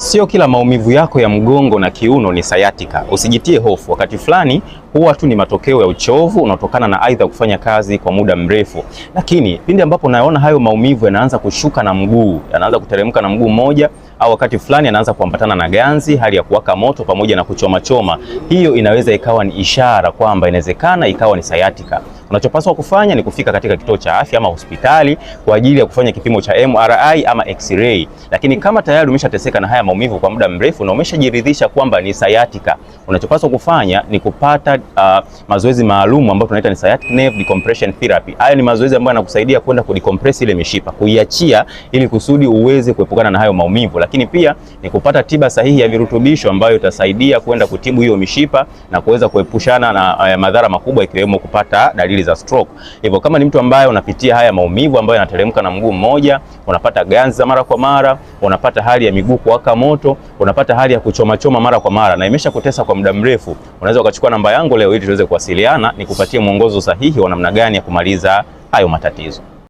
Sio kila maumivu yako ya mgongo na kiuno ni sciatica. Usijitie hofu, wakati fulani huwa tu ni matokeo ya uchovu unaotokana na aidha kufanya kazi kwa muda mrefu. Lakini pindi ambapo naona hayo maumivu yanaanza kushuka na mguu, yanaanza kuteremka na mguu mmoja, au wakati fulani yanaanza kuambatana na ganzi, hali ya kuwaka moto pamoja na kuchoma choma, hiyo inaweza ikawa ni ishara kwamba inawezekana ikawa ni sciatica. Unachopaswa kufanya ni kufika katika kituo cha afya ama hospitali kwa ajili ya kufanya kipimo cha MRI ama X-ray. Lakini kama tayari umeshateseka na haya maumivu kwa muda mrefu na umeshajiridhisha kwamba ni sciatica, unachopaswa kufanya ni kupata mazoezi maalum ambayo tunaita ni sciatic nerve decompression therapy. Haya ni mazoezi ambayo yanakusaidia kwenda kudecompress ile mishipa, kuiachia ili kusudi uweze kuepukana na hayo maumivu. Lakini pia ni kupata tiba sahihi ya virutubisho ambayo itasaidia kwenda kutibu hiyo mishipa na kuweza kuepushana na madhara makubwa ikiwemo kupata dalili za stroke. Hivyo kama ni mtu ambaye unapitia haya maumivu ambayo yanateremka na mguu mmoja, unapata ganzi za mara kwa mara, unapata hali ya miguu kuwaka moto, unapata hali ya kuchoma choma mara kwa mara na imesha kutesa kwa muda mrefu, unaweza ukachukua namba yangu leo ili tuweze kuwasiliana, nikupatie mwongozo sahihi wa namna gani ya kumaliza hayo matatizo.